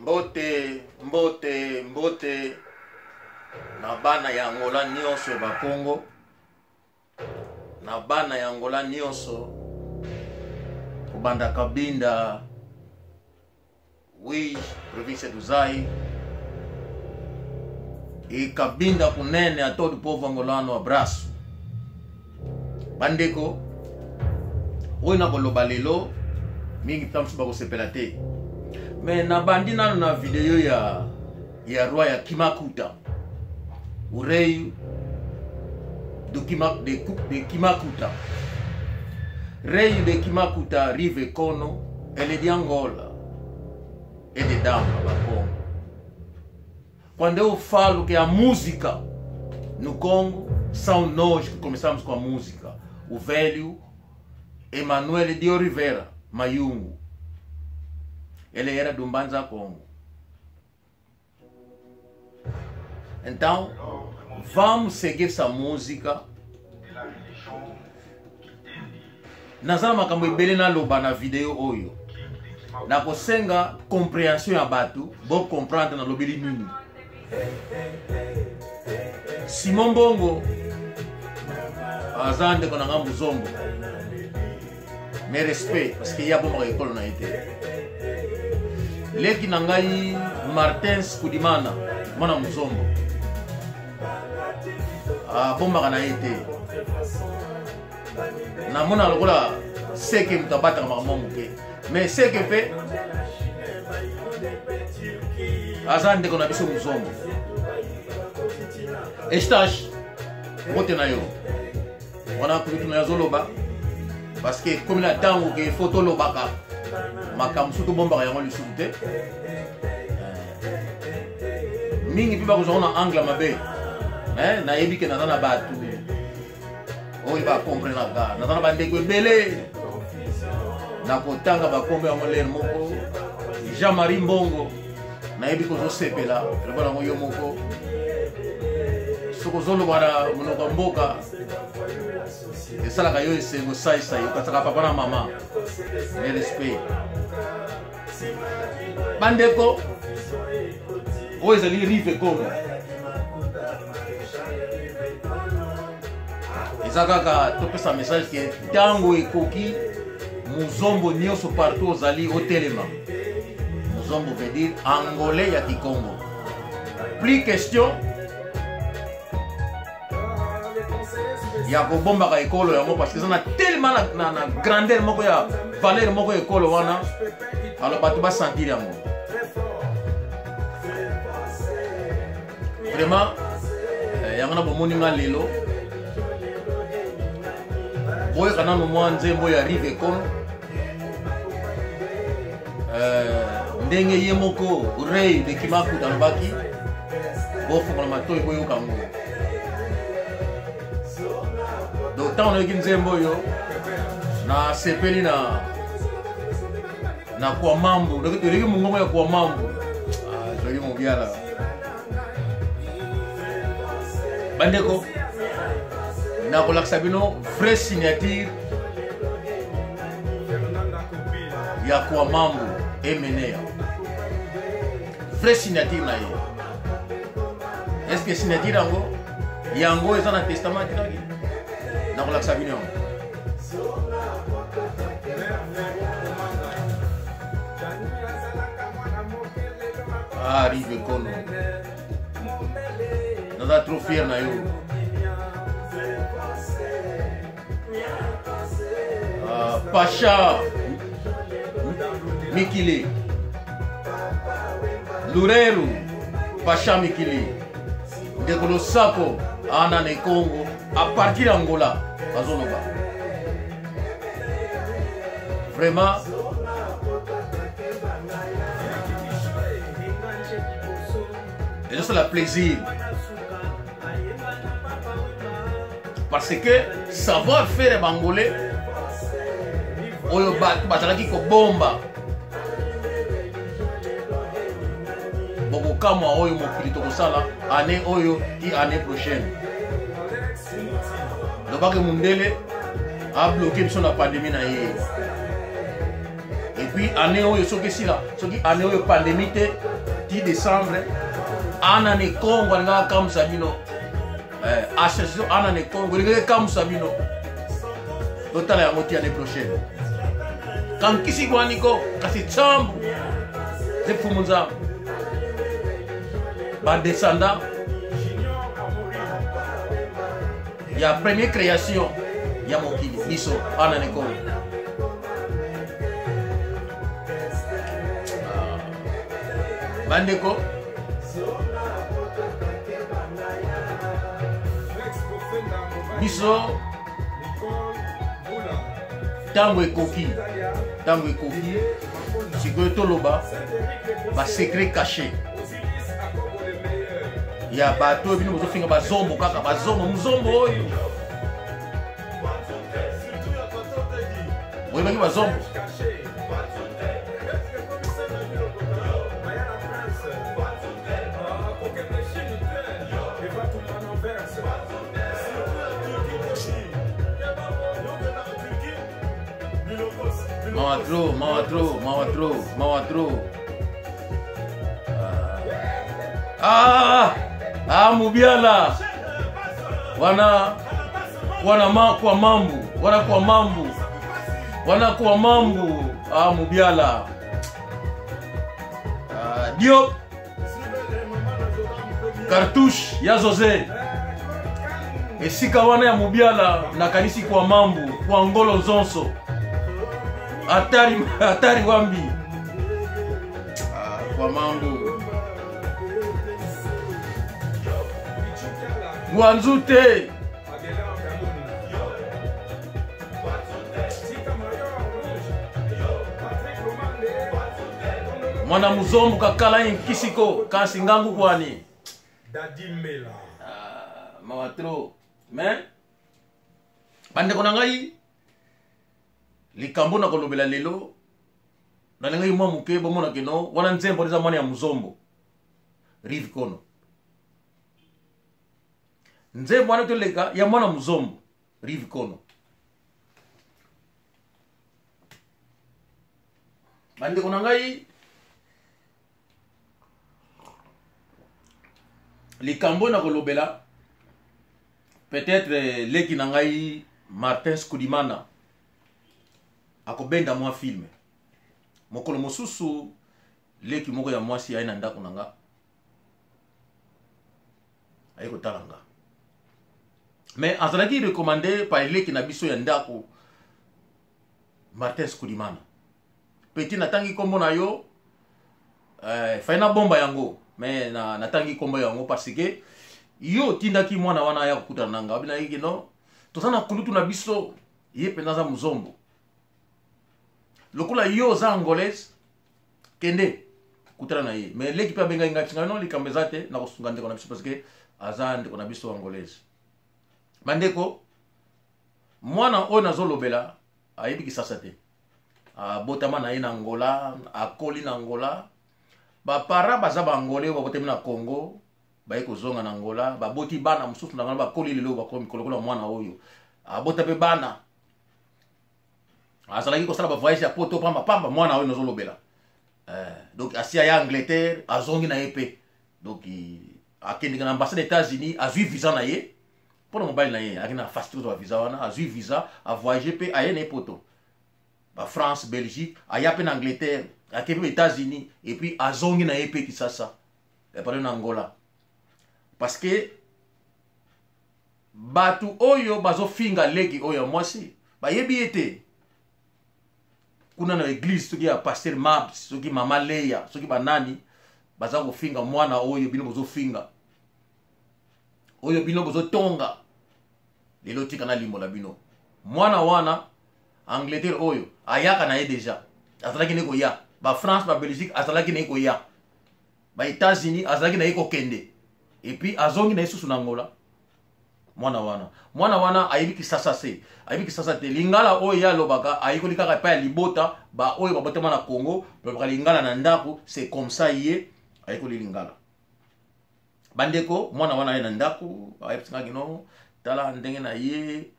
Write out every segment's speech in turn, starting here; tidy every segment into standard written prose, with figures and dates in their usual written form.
Mbote, mbote, mbote na bana ya Angola nyonso ya Bakongo, na bana ya Angola nyonso kobanda Kabinda, Uige, província do Zaire, e Cabinda Cunene a todo o povo angolano abraço. Bandeko, oyo nakoloba lelo mingi mpe mosusu bakosepela te me nabandi nano na video ya ya roi ya kimakuta urei do Kima, de, de kimakuta rei de kimakuta rive kono ele de angola e de dama bakongo Quando eu falo que a música no Congo são nós que começamos com a música. O velho Emanuel de Oliveira Mayungu. Ele era do Mbanza Congo. Então, vamos seguir essa música. Naza na makambo ebele naloba na video oyo. Nakosenga comprehension ya bato bo comprendre nalobeli nini. Simon Bongo aza ndeko na nga muzombo. Mais respect parce que ye abombaka ekolo na ye te. Leki na ngai Martins Kudimana mwana muzombo abombaka na ye te. Namona lokola seke moto abataka makambo moke mais seke mpe aza ndeko na biso muzombo. Estache mbote na yo wana kulutu na azoloba parce que ekomi na ntango ke fo tolobaka makambo mosusu tobombaka yango lisusu te mingi mpe bakozwa ngo na angle mabe mais nayebi ke naza na bato oyo bakomprenaka naza na bandeko ebele nakotanga bakombo yango lere moko Jean-Marie Mbongo nayebi kozosepela eloba nango yo moko soki ozoloba na monoko ya mboka esalaka yo esengo saisai okataka papa na mama mais respect bandeko oyo ezali rive congo eza kaka topesa message ke ntango ekoki muzombo nyonso partout ozali otelema muzombo veut dire angolais ya kikongo plus question ya kobombaka ekolo yango parce que eza na tellement na, na, na grandeur moko ya valeur moko ya ekolo wana alors bato basentir yango vraiment eh, yango na bomoni nga lelo boyoka nano mwa nzembo ya rive ekolo eh, ndenge ye moko rey de kimakuta alobaki bofongola matoi boyoka yango donc ntango nayoki nzembo oyo nasepeli na na kwa mambu eleki mongongo ya kwa mambu ah, joli mobiala bandeko nakolakisa bino vraie signature ya kwa mambu emenea vraie signature na ye est ce que signature yango yango eza na testament atikaki nakolakisa bino yango Ah, Rive Kono. Naza trop fier na yo. Ah, Pacha Mikili. Lureru Pacha Mikili. Ndeko Losako ana na Congo à partir ya Angola bazoloba. Vraiment ezosala plaisir parce que savoir faire ya bangolais oyo bato bazalaki kobomba bokokamwa oyo mokili tokosala année oyo ti année prochaine lobaki mundele abloke biso na pandemie na ye. Puis année oyo soki esila, soki année oyo pandémie te, ti décembre, ana ne Congo alingaka akamwisa bino. Eh, association ana ne Congo elingaka ekamwisa bino. Totala yango ti année prochaine. Kankisi kwaniko kasi tsambu zefumu nzambe ba descendants ya première création ya mokili biso ana ne Congo. Bandeko, biso ntango ekoki, ntango ekoki sikoyo toloba basecret caché ya bato oyo bino bozofinga bazombo, kaka bazombo, muzombo oyo boyebaki bazombo. Mawa trop, mawa trop, mawa trop, mawa trop. Ah, ah, Mubiala wana wana ma kwa mambu wana kwa mambu wana kwa mambu. Ah, Mubiala, ah, Diop cartouche ya Zose esika wana ya Mubiala nakanisi kwa mambu kwa ngolo nzonso atari atari wambi. Ah, kwa mambu Guanzu te. Mwana muzombo kakala inkisiko kasi ngangu kwani. Dadi Mela. Ah, mawa trop. Mais bandeko na ngai, likambo na kolobela lelo nalingaki mwa moke bomona keno wana nzembo eza mwana ya muzombo rive kono nzembo wana toleka ya mwana muzombo rive kono. Bandeko na ngai, likambo na kolobela peut-être leki na ngai Martin Skudimana akobenda mwa film mokolo mosusu. Leki moko ya mwasi aye na ndako na nga, aye kotala nga, mais azalaki recommandé par leki na biso ya ndako Martin Skudimana. Petit, natangi nkombo na yo, fai nabomba yango, mais natangi nkombo yango parce que yo otindaki mwana wana aya kokutana na nga. Obinaki kino toza na kulutu na biso, ye mpenza aza muzombo lokola yo oza angolaise, kende kutana na ye. Mais leki mpe abengaki ngai, tinga no likambo eza te, nakosunga ndeko na biso parce que aza ndeko na biso angolaise. Bandeko, mwana oyo nazolobela ayebi Kisasa te, abotama na ye na Angola, akoli na Angola, bapara baza baangolais oyo babotami na Congo, baye kozonga na Angola, baboti bana mosusu na bango bakoli lelo bakomi lokola mwana oyo abota mpe bana, azalaki kosala bavoyage ya poto pamba pamba. Mwana oyo nazolobela, donc asi aya Angleterre, azongi na ye mpe, donc akendeka na ambassade États-Unis, azwi visa na ye mpona mobali na ye, akende na facilité kozwa visa wana, azwi visa, avoyage mpe aye na ye poto, ba France, Belgique, aya mpe na Angleterre, ake mpe États-Unis, et puis azongi na ye mpe Kisasa, pardon, na Angola, parce que bato oyo bazofinga leki oyo ya mwasi bayebi ye te. Kuna na église, soki ya pasteur Mabs, soki mama Leya, soki banani baza kofinga mwana oyo bino bozofinga, oyo bino bozotonga lelo, tika nalimbola bino. Mwana wana Angleterre oyo ayaka na ye déjà, azalaki na ye koya baFrance, baBelgique, azalaki na ye koya baÉtats-Unis, azalaki na ye kokende, et puis azongi na ye susu na Angola. Mwana wana ayebi Kisasa se ayebi Kisasa te. Lingala oyo ye alobaka, ayekoli kaka epai ya libota, baoyo babotama na Congo balobaka lingala na ndako, c'est comme ça ye ayekoli lingala. Bandeko, mwana wana aye na ndako, ayebisingaki no tala ndenge na ye,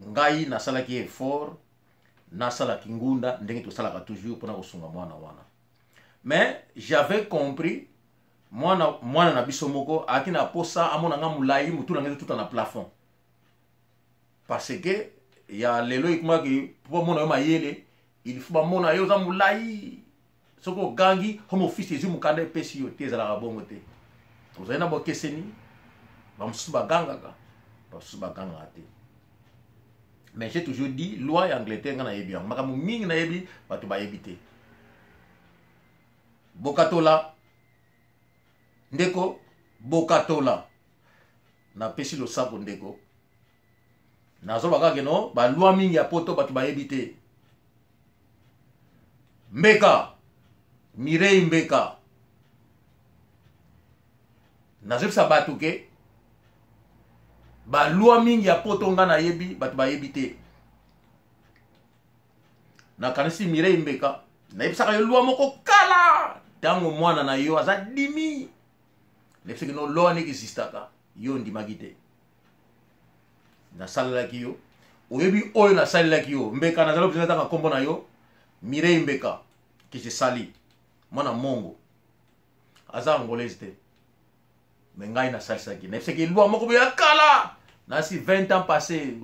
ngai nasalaki effort. Nasala kingunda ndenge tosalaka toujours mpona kosunga mwana wana. Mais j'avais compris, mwana mwana na biso moko ayaki na posa amona nga molai, motu na ngai ezotuta na plafond, parce que ya lelo ekomaki mpo bamona yo mayele, il faut bamona yo oza molai. Soki ogangi, Home Office ezwi mokanda, epesi yo te. Ezalaka bongo te. Ozali na bokeseni, bamosusu bagangaka, bamosusu bagangaka te. Mais j'ai toujours dit, loi ya Angleterre, ngai nayebi yango, makambo mingi nayebi, bato bayebi te. Bokatola, ndeko Bokatola, napesi losako, ndeko. Nazoloba kaka que non, baloi mingi ya Poto bato bayebi te. Mbeka Mirei Mbeka, nazoyebisa bato que baloi mingi ya Poto nga nayebi, bato bayebi te. Nakanisi Mirei Mbeka, nayebisaka yo loi moko kala, ntango mwana na yo aza dimi, nayebisaki no loi wana existaka, yo ondimaki te. Nasalelaki yo, oyebi oyo nasalelaki yo. Mbeka, nazali obligé natanga nkombo na yo, Mirei Mbeka, que je sali, mwana mongo, aza Angolaise te, mais ngai nasalisaki, nayebisaki loi moko boye ya kala, nasi 20 ans passé.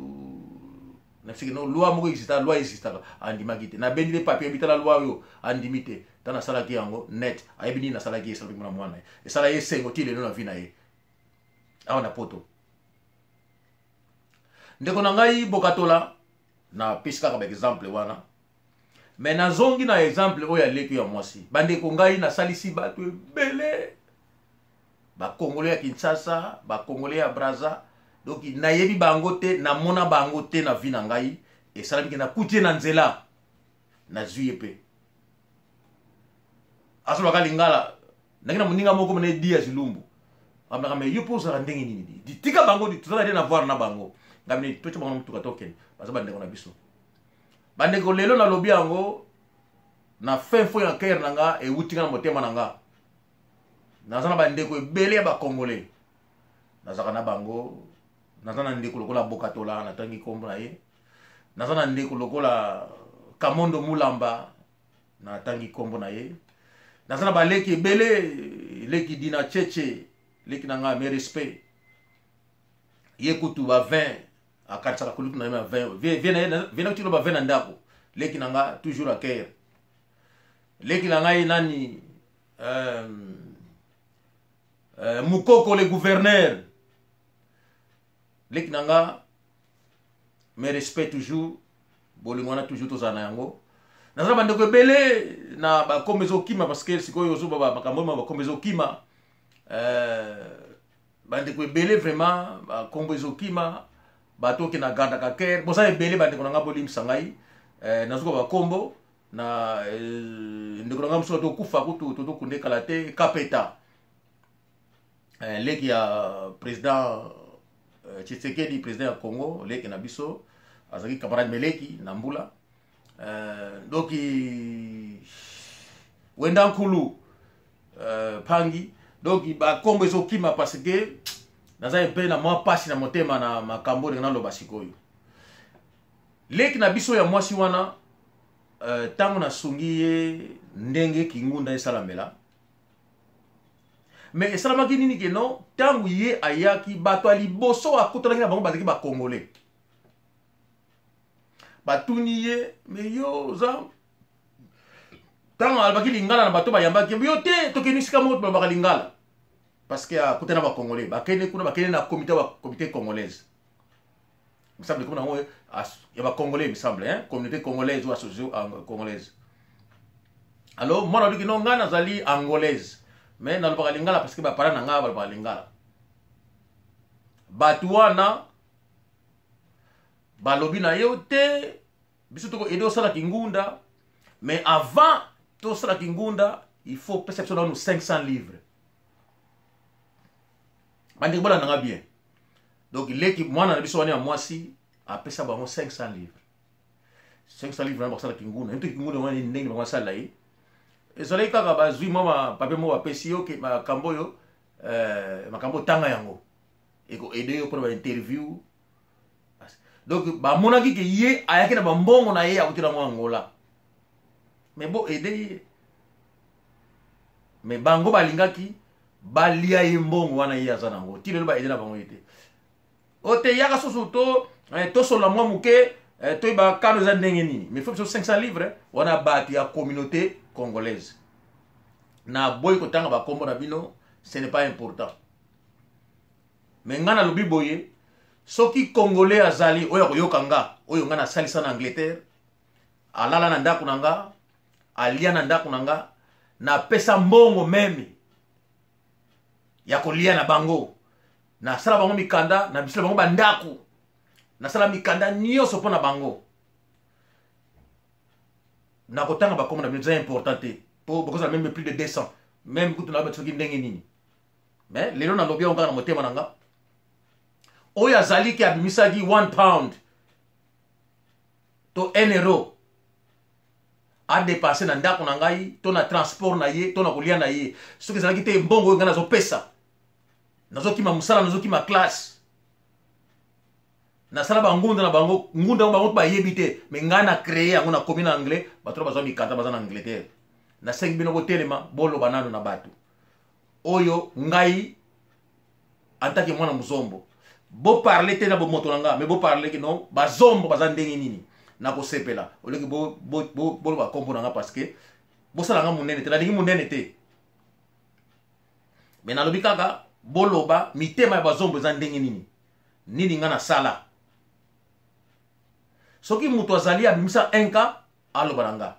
Nayebisaki no loi moko existaka, loi existaka, andimaki te. Nabendi mpe papier, bitala loi oyo, andimi te. Ta nasalaki yango net, ayebi nini nasalaki, esalaki mona mwana ye, esala ye esengo ti lelo na vie na ye awa na Poto. Ndeko na ngai Bokatola, napesi kaka baexemple wana, mais nazongi na exemple oyo aleki ya mwasi. Bandeko, ngai nasalisi bato ebele, Bakongole ya Kinshasa, Bakongole ya Braza. Donc nayebi bango te, namona bango te na vie na ngai. Esalamiki nakuti ye na nzela, nazwi ye mpe azolobaka lingala. Ndenge na moninga moko mona edi ya zilumbu amnaka, mais yo mpo ozalaka ndenge nini? Di tika bango, tozala rien avoir na bango. Ngai totya bango na motuka, tokende, baza bandeko na biso. Bandeko, lelo nalobi yango na fin fond ya cœur na nga, ewuti nga na motema na nga. Naza na bandeko ebele ya Bacongolais, nazalaka na bango. Naza na ndeko lokola Bokatola, natangi nkombo na ye. Naza na ndeko lokola Kamondo Mulamba, natangi nkombo na ye. Naza na baleki ebele, leki Dina Cheche, leki na ngai, mes respect. Ye kutu ba 20 akatisaka kulutu na ye, ma 20 vie na ba 20 na ndako. Leki na nga toujours à cœur. Leki na ngai nani, Mukoko le gouverneur, leki na nga, mes respect toujours. Bolingo wana toujours tozala na yango. Naza na bandeko ebele na bakombo ezokima, parce que sikoyo ozoba makambo oyo, bakombo ezokima. Bandeko ebele vraiment, bakombo ezokima, bato oke na gardaka cœur, boza ebele. Bandeko na ngai, bolimbisa ngai, nazoka bakombo na ndeko na ngai mosusu tokufa kutu, totokunda ekala te, Kapeta, leki ya président Tshisekedi, président ya Congo, leki na biso, azalaki camarade meleki na mbula. Donc Wenda Nkulu, Pangi. Donc bakombo ezokima parce que naza mpe na mwa mpasi na motema na makambo ndenge naloba sikoyo. Leki na biso ya mwasi wana, ntango nasungi ye ndenge kingunda esalamela, mais esalamaki nini que non, ntango ye ayaki, bato ya liboso akutanaki na bango bazalaki Bacongolais. Batuni ye: "Mais yo oza?" Ntango alobaki lingala na bato bayambaki yo te, tokende esika moko balobaka lingala, parce que akutana Bacongolais. Bakende kuna, bakende na comité, comité congolaise me semble, comme nango ya Bacongolais, me semble, hein? Communauté congolaise ou association congolaise. Alors mwana alobi: "Non, ngai nazali Angolaise, mais nalobaka lingala parce que baparents na ngai balobaka lingala." Bato wana balobi na yo te: "Biso toko aider osalaki ngunda, mais avant tosalaki ngunda, il faut pesa biso nanu 500 livres." Bandeko, bolandanga bien. Donc leki mwana na biso wana ya mwasi apesa bango 500 livres. 500 livres wana bakosalaki ngunda ye to kingunda wana ndenge bango basalela ye, ezalaki kaka bazwi mwa papier moko, bapesi yo makambo oyo, makambo otanga yango, ekoaider yo mpona bainterview. Donc bamonaki ke ye ayaki na bambongo na ye akuti nango Angola, mais bo aide ye. Mais bango balingaki balia ye mbongo wana ye aza nango ti lelo, ba aide na bango ye te. O te, yaka susu to tosolola mwa moke, toyeba kano eza ndenge nini. Mais faut biso 500 livres wana, bato ya communauté congolaise. Naboyi kotanga bakombo na bino, ce n'est pas important. Mais ngai nalobi boye: soki Congolais azali oyo akoyoka nga, oyo ngai nasalisa na Angleterre, alala na ndako na nga, alia na ndako na nga, napesa mbongo même ya kolia na bango, nasala bango mikanda, na bisala bango bandako, nasala mikanda nyonso mpo na bango, nakotanga bakombo na bino, eza important te, mpo bokozala même plus de 200, même kutu na soki ndenge nini. Mais lelo nalobi yango kaka na motema na nga: oyo azali ke abimisaki 1 pound to 1 euro adépenser na ndako na ngai, to na transport na ye, to na kolia na ye, soki ezalaki te mbongo oyo ngai nazopesa, nazokima mosala, nazokima classe, nasala bangunda na bango, ngunda yango bango bayebi te, mais ngai na créé yango, nakomi na anglais, bato na bazwa mikanda, baza na Angleterre. Nasengi bino botelema, boloba nano na bato oyo ngai en tant que mwana mozombo. Boparle te na bomoto na nga, mais boparle ke non, bazombo baza ndenge nini. Nakosepela oleki boloba kombo na nga, parce que bosala nga monene te, nalingi monene te, mais nalobi kaka boloba mitema ya bazombo eza ndenge nini, nini nga nasala. Soki moto azali abimisa un cas, aloba na nga.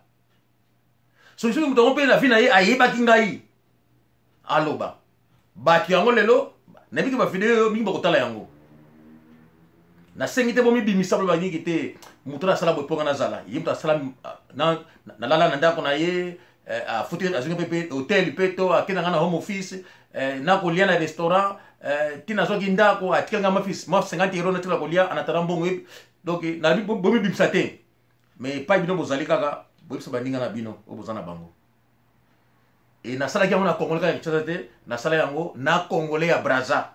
Soki moto yango mpe na vie na ye ayebaki ngai, aloba. Bato yango lelo nayebi ke bavideo oyo mingi bakotala yango. Nasengi te bomibimisa, boloba niki te. Moto oyo asala boye mponga nazala ye, moto asala, nalala na ndako na ye, afuti, azongi mpe hotel mpe to akenda nga na home office, nakolia na restaurant, ntina azwaki ndako, atikali nga mwa 50 euro, natikala kolia anatala mbongo. Donc nalobi bomibimisa te, mais epai bino bozali kaka boyebisa baninga na bino oyo boza na bango. E nasalaki yango na Congolais kaka Kinshasa te, nasala yango na Congolais ya Braza,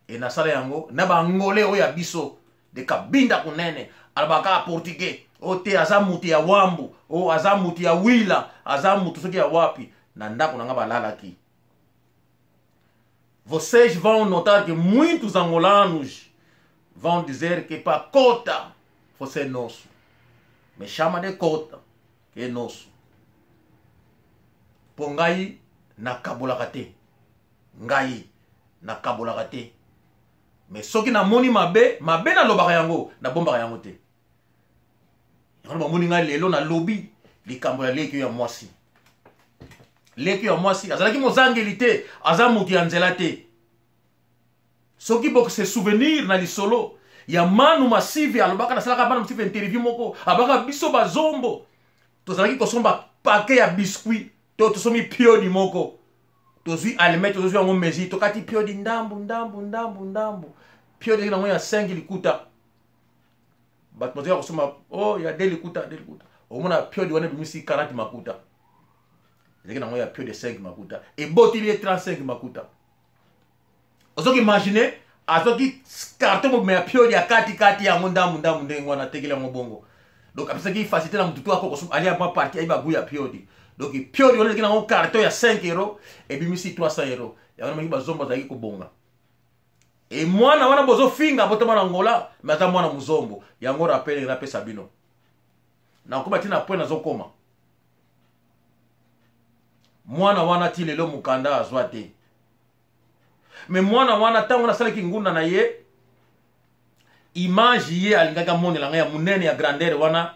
e nasala yango na Bangolais oyo ya biso de Kabinda kunene, alobaka kaka portugais oyo te, aza mutu ya Wambu, oyo aza mutu ya Wila, aza mutu soki ya wapi, na ndako na nga balalaki. Vocês vão notar que muitos angolanos vão dizer que para cota você é nosso. Me chama de cota, que é nosso. Mpo ngai nakabolaka te, ngai nakabolaka te, mais soki namoni mabe, mabe nalobaka yango, nabombaka yango te. Yango bamoni ngai lelo nalobi likambo ya leki oyo ya mwasi. Leki ya mwasi azalaki mozangeli te, aza moto ya nzela te. Soki bokose souvenir na lisolo ya Manu Masive, alobaka, nasalaka Manu Masive interview moko, abaka biso bazombo tozalaki kosomba paquet ya biscuit to tosombi piodi moko, tozwi allumette, tozwi yango mesure, tokati piodi ndambu ndambu ndambu ndambu, piodi ezalaki nango ya 5 likuta. Bato bazwaki kosomba oh, ya de likuta, de likuta, omona piodi wana ebimisi 40 makuta. Ezalaki nango ya piodi 5 makuta, eboteli ye 35 makuta. Ozoki imagine, azwaki carton mobima ya piodi ya katikati yango ndambu ndambu ndenge wana, atekeli yango bongo. Donc apesaki facilité na motu to akoko alia mwa partie, ayiba goût ya piodi. Donc piodi wana ezalaki nango carton ya 5 euro, ebimisi 300 euro. Yango namongi bazombo azalaki kobonga. E mwana wana bozofinga, botama na Ngola, mais aza mwana mozombo. Yango rappel napesa bino. Nakoma ntina point, nazokoma. Mwana wana ti lelo mokanda azwa te. Mais mwana wana, ntango nasalaki ngunda na ye, image ye alingaki amonela ngai ya monene ya grandeur wana,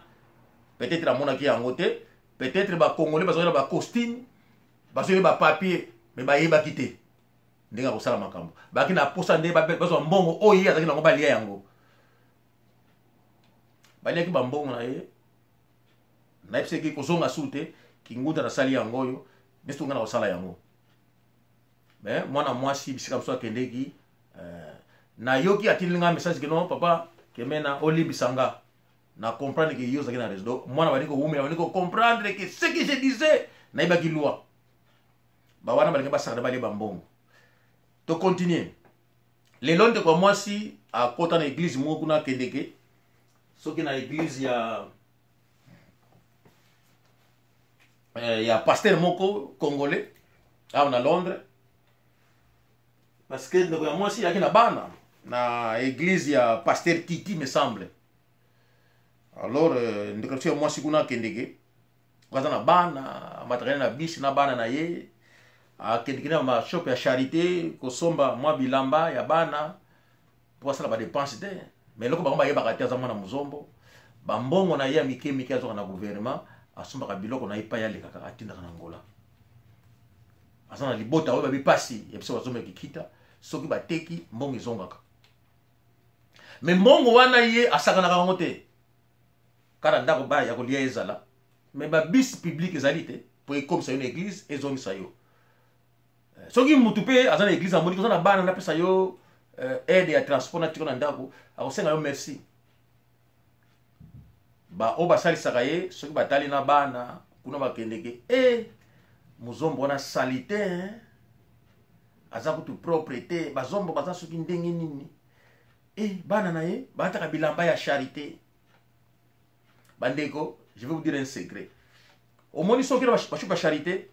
peut-être amonaki yango te. Peut-être Bacongolais bazwaki na bacostume, bazwaki bapapier, mais bayebaki te ndenge akosala makambo. Bayaki na posa nde bazwa mbongo oyo ye azalaki nango, balia yango. Baliaki bambongo na ye. Nayebisaki kozonga su te. Kingunda nasali yango oyo nyonso ngai na kosala yango. Mais mwana mwasi, bisika mosusu akendeki, nayoki atindeli nga message ke non, papa Kemena, olimbisa nga, na comprendre ke yo ozalaki na raison. Donc mwana bandi kowumela, bandi kocomprendre ke ce que je disais, nayebaki loi bawana balingi basakana, balia bambongo. Tocontinue. Lelo ndeko ya mwasi akɔta na église moko kuna, akendeke. Soki na église ya ya pasteur moko congolais awa na Londres, parce que ndeko ya mwasi ayaki na bana na église ya pasteur Titi, me semble. Alors ndeko ya mwasi kuna akendeke, aza na bana, amataka na bisi na bana na ye, akendeke na bashop ya charité kosomba mwa bilamba ya bana mpo asala badepense te. Mais eloko bango bayebaka te, aza mwana mozombo. Bambongo na ye ya mike mike azwaka na gouvernement, asombaka biloko na ye epai alekaka, atindaka na Ngola. Aza na libota oyo babi pasi ya biso bazomba kikita, soki bateki mbongo ezongaka. Me mbongo wana ye asakanaka yango te, kaka ndako ba ya kolia ezala, me babisi publike ezali te mpo ekomisa yo na eglise, ezongisa yo. Soki mutu mpe aza na eglise, amoni koza na bana, napesa yo aide ya transport, natiko na ndako, akosenga yo merci. Baoyo basalisaka ye, soki batali na bana kuna, bakendeke e mozombo wana salite, aza kutu propre te, bazombo baza soki ndenge nini e bana na ye balataka bilamba ya charité. Bandeko, je vais vous dire un secret. Omoni, soki na bashuka charité,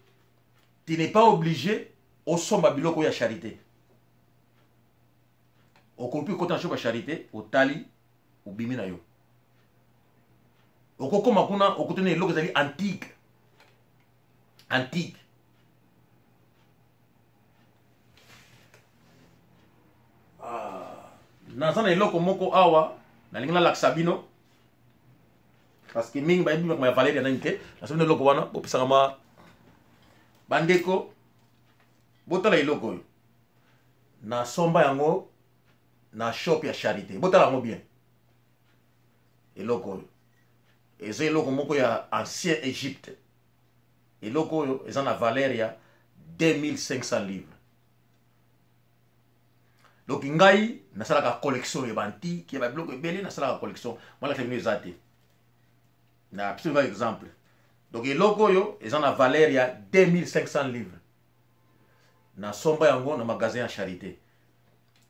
tu n'es pas obligé osomba biloko ya charité. Okoki okota na shop ya charité, otali, obimi na yo. Okokoma kuna, okutani eloko ezali antique antique. Ah, naza na eloko moko awa nalingi nalakisa bino, parce que mingi bayebi makambo ya valeur ya nani te. Nasomi na eloko wana, bopesaka ma bandeko, botala eloko oyo nasomba yango na shop ya charité. Botala yango bien. Eloko oyo eza eloko moko ya ancien Égypte. Eloko oyo eza na valeur ya 2500 livres. Donc ngai nasalaka collection ya baantike, ya babiloko ebele. Nasalaka collection, malakisa bino eza te na biso ba exemple. Donc eloko oyo eza na valeur ya 2500 livres. Nasomba yango na magasin ya charité.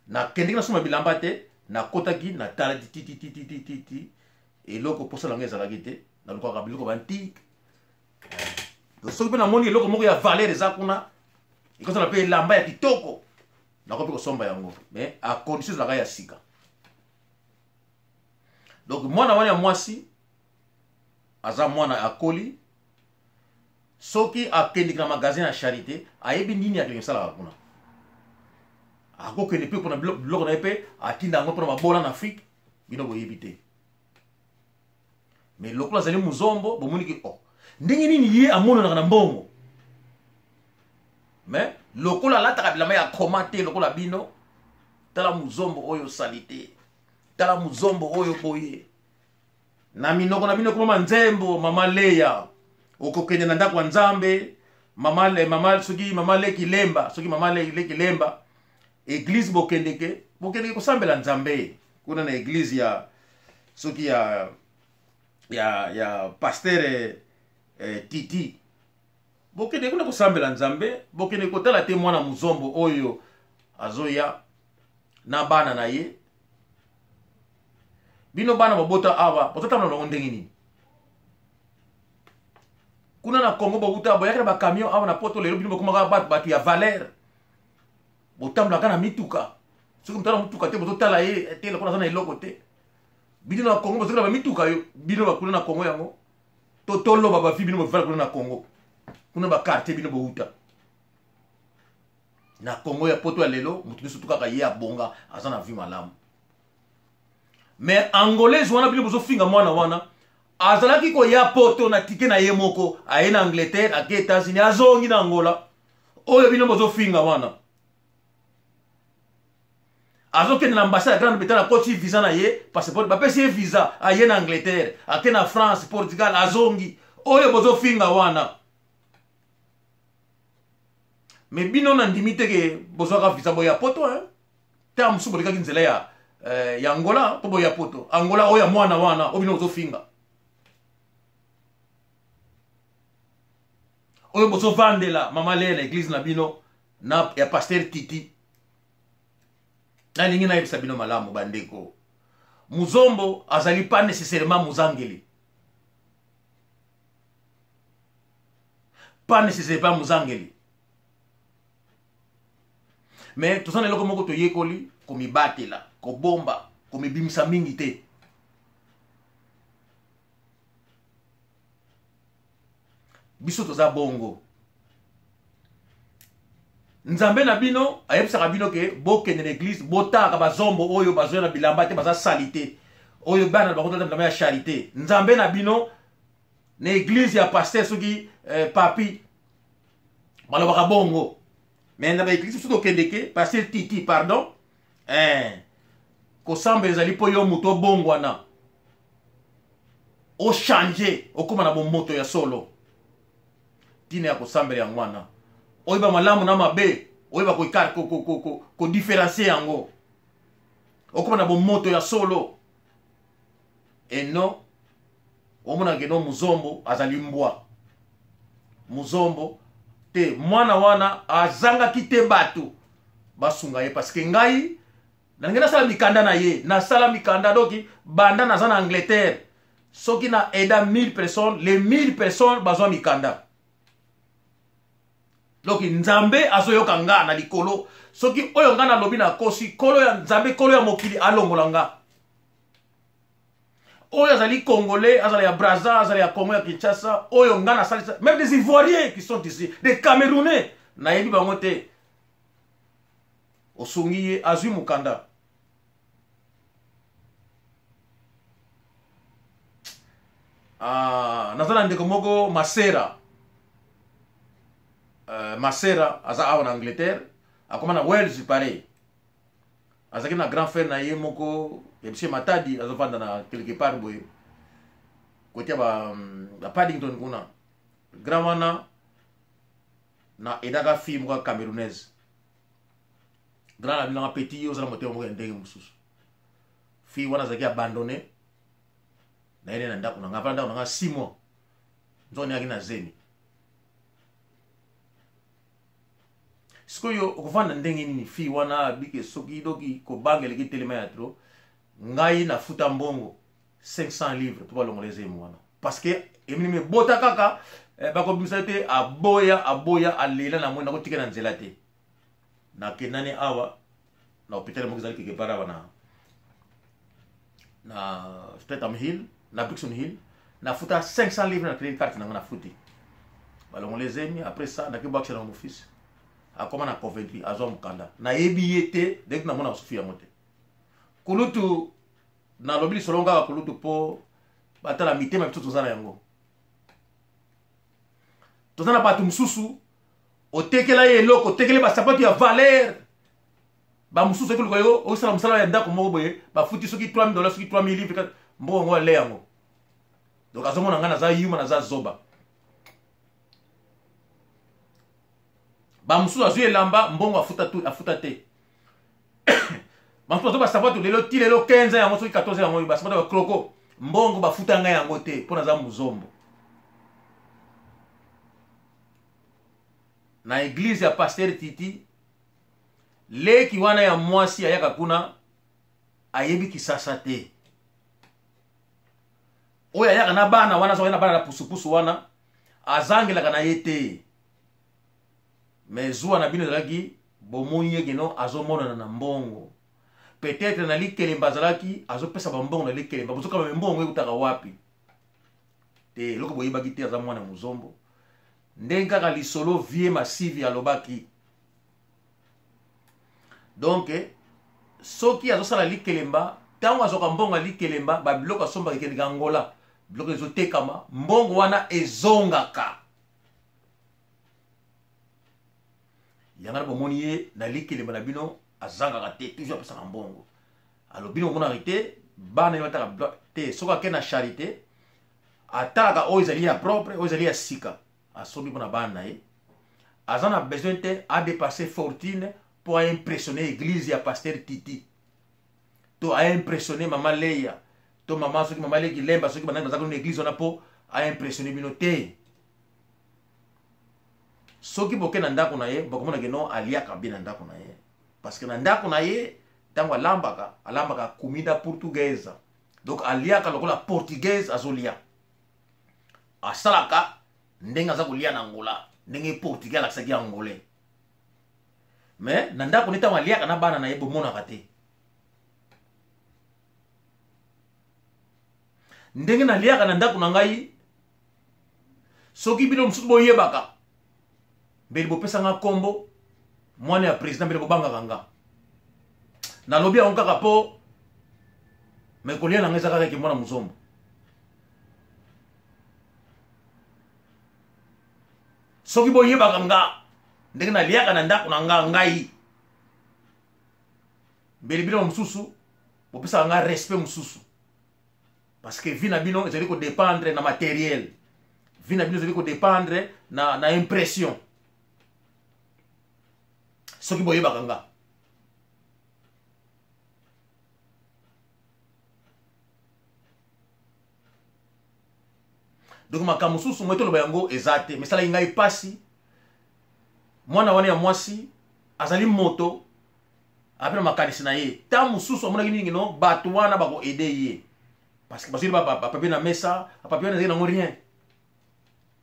Nakendeki nasomba bilamba te, nakotaki, natalaki titititititi, eloko mposa na ngai ezalaki te. Nalukaka biloko baantike. Soki mpe namoni eloko moko ya valeur eza kuna, ekozala mpe elamba ya kitoko, nakoki mpe kosomba yango, mais à condition ezalaka ya sika. Donc mwana wana ya mwasi aza mwana akoli, soki akendeki na magasin ya charité, ayebi nini akendeki kosalaka kuna. Akokende mpe mpona biloko na ye, mpe atinda yango mpona babola na Afrique. Bino boyebi te, mais lokola azali mozombo, bomoniki oh, ndenge nini ye amonanaka na mbongo. Mais lokola alataka bilamba ya koma te lokola bino, tala mozombo oyo osali te, tala mozombo oyo boye na minoko na bino komama nzembo mama Leya, okokende na ndako ya Nzambe, mama le, mama soki mama leki lemba, soki mama leki lemba eglise, bokendeke bokendeke kosambela Nzambe kuna na eglise ya soki ya pasteur Titi. Bokende kuna kosambela Nzambe, bokende kotala te mwana mozombo oyo azoya na bana na ye. Bino bana babota awa, bozotambola bango ndenge nini kuna na Congo? Bouta, boyaki na bacamion awa na Poto. Lelo bino bokomaka bato bato ya valeur, botambolaka na mituka. Soki moto na motuka te, bozotala ye te lokola aza na eloko te. Bino na Congo bozoki na bamituka yo, bino bakuna na Congo yango to toloba bavi, bino bovanda kuna na Congo, kuna bakartier bino bouta na Congo ya Poto ya lelo, moto nyonso to kaka ye abonga, aza na vie malamu. Mais angolaise wana bino bozofinga, mwana wana azalaki koya Poto na tike na ye moko, aye na Angleterre, ake États-Unis, azongi na Angola. Oyo bino bozofinga wana azokende na ambassade ya Grande Bretagne, akoti visa na ye, passeport, bapesi ye visa, aye na Angleterre, ake na France, Portugal, azongi. Oyo bozofinga wana, me bino nandimi te ke bozwaka visa boya Poto, hein? Ta mosusu bolekaki nzela ya Angola mpo boya Poto. Angola oyo ya mwana wana oyo bino bozofinga, oyo bozovandela mama Lea na eglise na bino na ya pasteur Titi. Nalingi nayebisa bino malamu, bandeko. Muzombo azali pas nécessairement muzangeli. Pas nécessairement muzangeli. Mais toza na eloko moko toyekoli komibatela, kobomba, komibimisa mingi te. Biso toza bongo. Nzambe na bino ayebisaka bino ke bokende na eglise, botalaka bazombo oyo bazoya na bilamba te, baza salite, oyo bana na bango bilamba ya charité. Nzambe na bino na eglise ya pasteur soki papi balobaka bongo, mais na ba eglise soki tokendeke pasteur Titi, pardon, kosambela ezali mpo yo moto obongwana, ochange, okóma na bomoto ya solo. Ntina ya kosambela yango wana, oyeba malamu na mabe, oyeba kodifferencie yango, okóma na bomoto ya solo. Eno omonaka eno muzombo azali mbwa, muzombo te. Mwana wana azangaki te bato basunga ye, parce que ngai nalingi nasala mikanda na ye, nasala mikanda. Donc banda naza na Angleterre, soki na aida 1000 personnes, les 1000 personnes bazwa mikanda. Donc Nzambe azoyoka nga na likolo. Soki oyo nga nalobi nakosi, kolo ya Nzambe, kolo ya mokili alongola nga. Oyo azali Congolais, azala ya Brazza, azala ya Congo ya Kinshasa, oyo nga nasalisa, même des Ivoiriens qui sont ici, des Camerounais, nayebi bango te. Osungi ye, azwi mokanda. Naza na ndeko moko Masera. Masera aza awa na Angleterre, akoma na Wales pareil. Azalaki na grand frère na ye moko ya biso Matadi, azovanda na quelque part boye côté ya ba Paddington kuna. Grand wana na edaka fille moko ya camerounaise. Grand na binanga petit, yo ozala motema moko ya ndenge mosusu. Fille wana azalaki abandonné na ye na ndako na nga, avanda ndako na nga 6 mois, nzoko neyaki na zemi. Sikoyo okovanda ndenge nini? Fille wana abike soki doki kobanga eleki telema ya trop. Ngai nafuta mbongo 500 livres mpo balongola ezemi wana, parce que emini ebota kaka, bakobimisa te. Aboya, aboya, alela na moi, nakotika na nzela te. Nakendani awa na hôpital moko ezali quelque part awa na Streatham Hill, na Brixton Hill. Nafuta 500 livres na credit card nanga, nafuti, balongola ezemi. Après ça nakebwakisa na mon fils, akoma na Coventry, azwa mokanda. Nayebi ye te, ndenge namona basufi yango te. Kulutu nalobi lisolo kaka kulutu mpo batala mitema biso toza na yango. Toza na bato mosusu otekela ye eloko, otekeli basapatu ya valeur, bamosusu soki oluka yo osala mosala ya ndako moko boye, bafuti soki 3000 dollars, soki 3000 livre, mbongo yango ale yango. Donc azomona ngai naza yuma, naza zoba. Bamosusu azwi elamba, mbongo afuta tu, afuta te. Bamosusu azwi basapatu lelo ti lelo 15 yango, soki 14 yango, basapatu ya bakroko, mbongo bafuta ngai yango te mpo naza mozombo. Na eglise ya pasteur Titi, leki wana ya mwasi ayaka kuna, ayebi kisasa te. Oyo ayaka na bana wana, azwaka na bana na pusupusu wana, azangelaka na ye te. Mais zuwa na bino ezalaki bomoni ye kino azomonana na mbongo, peut-être na likelemba azalaki azopesa bambongo na likelemba, bozokaba mbongo ekutaka wapi te. Eloko boyebaki te, aza mwana mozombo. Ndenge kaka lisolo vie masivi alobaki. Donc soki azosala likelemba, ntango azwaka mbongo ya likelemba, babiloko asombaka ekendeka Angola, biloko ezotekama, mbongo wana ezongaka. Yango na bomoni ye na likelemba na bino azangaka te, toujours apesaka mbongo. Alobi bino bomonaka te, bana ye bataka te. Soki ake na charité, atalaka oyo ezali ya propre, oyo ezali ya sika, asombi mpona bana na ye. Aza na besoin te adépasse fortune mpo aimpressionne église ya pasteur Titi, to aimpressionne mama Leya, to mama soki mama Leki Lemba, soki banani baza kuna na église wana, mpo aimpressionne bino te. Soki boke na ndako na ye, bokomona ke non, aliaka bien na ndako na ye, parce que na ndako na ye. Ntango alambaka, alambaka comida portuguesa. Donc aliaka lokola portugaise azolia. Asalaka ndenge aza kolia na Angola, ndenge portugais alakisaki angolais. Mais na ndako nde ntango aliaka na bana na ye bomonaka te. Ndenge naliaka na ndako na ngai, soki bino mosusu boyebaka, mbele bopesa nga nkombo mwana ya président, mbele bobangaka nga. Nalobi yango kaka mpo me kolia na nga eza kaka ke mwana mozombo. Soki boyebaka nga ndenge naliaka na ndako na nga ngai, mbele bino mosusu bopesaka nga respect mosusu, parce que vie na bino ezali kodépendre na matériel, vie na bino ezali kodépendre na impression. Soki boyebaka nga, donc makambo mosusu moi toloba yango eza te, mais esalaki ngai mpasi. Mwana wana ya mwasi azali moto ape na makanisi na ye. Ntango mosusu amonaki mingi no bato wana bakoede ye, parce que bazwili bapapier na mesa, bapapier wana ezali nango rien,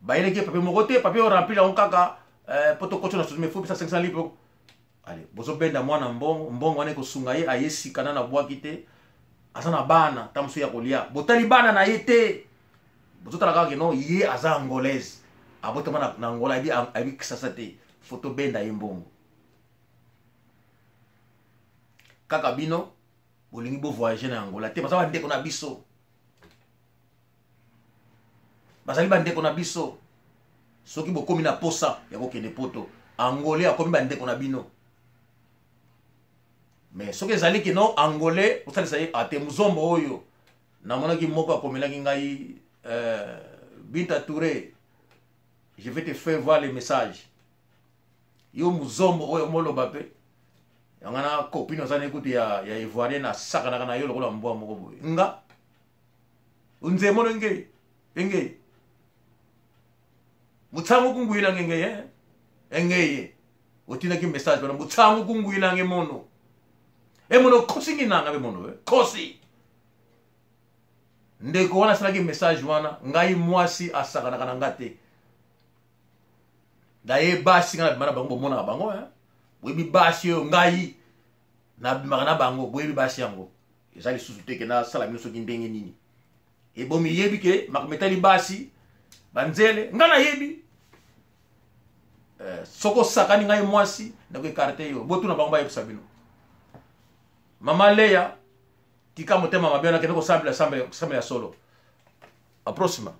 bayelaki ye papier moko te, papier oyo remplir yango kaka po tokotio na susu, fo pesa 500 livre. Ale bozobenda mwana mbongo, mbongo wana ekosunga ye, aye sika nano abwaki te, aza na bana ntango mosusu ya kolia, botali bana na ye te, bozotala kaka keno ye aza angolaise, abotama na Angola, ayebi Kisasa te, fo tobenda ye mbongo. Kaka bino bolingi bovoyage na Angola te, baza bandeko na biso, bazali bandeko na biso. Soki bokomi na posa ya kokende poto, angolais akomi bandeko na bino. Mais soki ezali kino angolais osalisa ye ate muzombo oyo namonaki moko akomelaki ngai, Binta Touré, je vais te faire voir les messages. Yo muzombo oyo moloba mpe yango na copine oza na ekutu ya ivoirien, asakanaka na yo lokola mbwa moko boye. Nga nzemono nge enge mutsango kungwila ngenge ye engeye otindaki message wana mutsango kungwila nge mono emono kosi nginanga be mono kosi ndeko wana asalaki message wana. Ngai mwasi asakanaka na nga te. Daye basi ngai nabima na bango, bomonaka bango, boyebi basi oyo ngai nabimaka na bango, boyebi basi yango. Eza lisusu te ke nasala bino soki ndenge nini, ebomi yebi ke makambo etali basi banzele ngai nayebi. Soki osakani ngai mwasi, nakoekarte yo. Botuna bango, bayebisa bino. Mama Leya, tika motema mabe wana, kende kosambela sambela ya solo. Aproxima.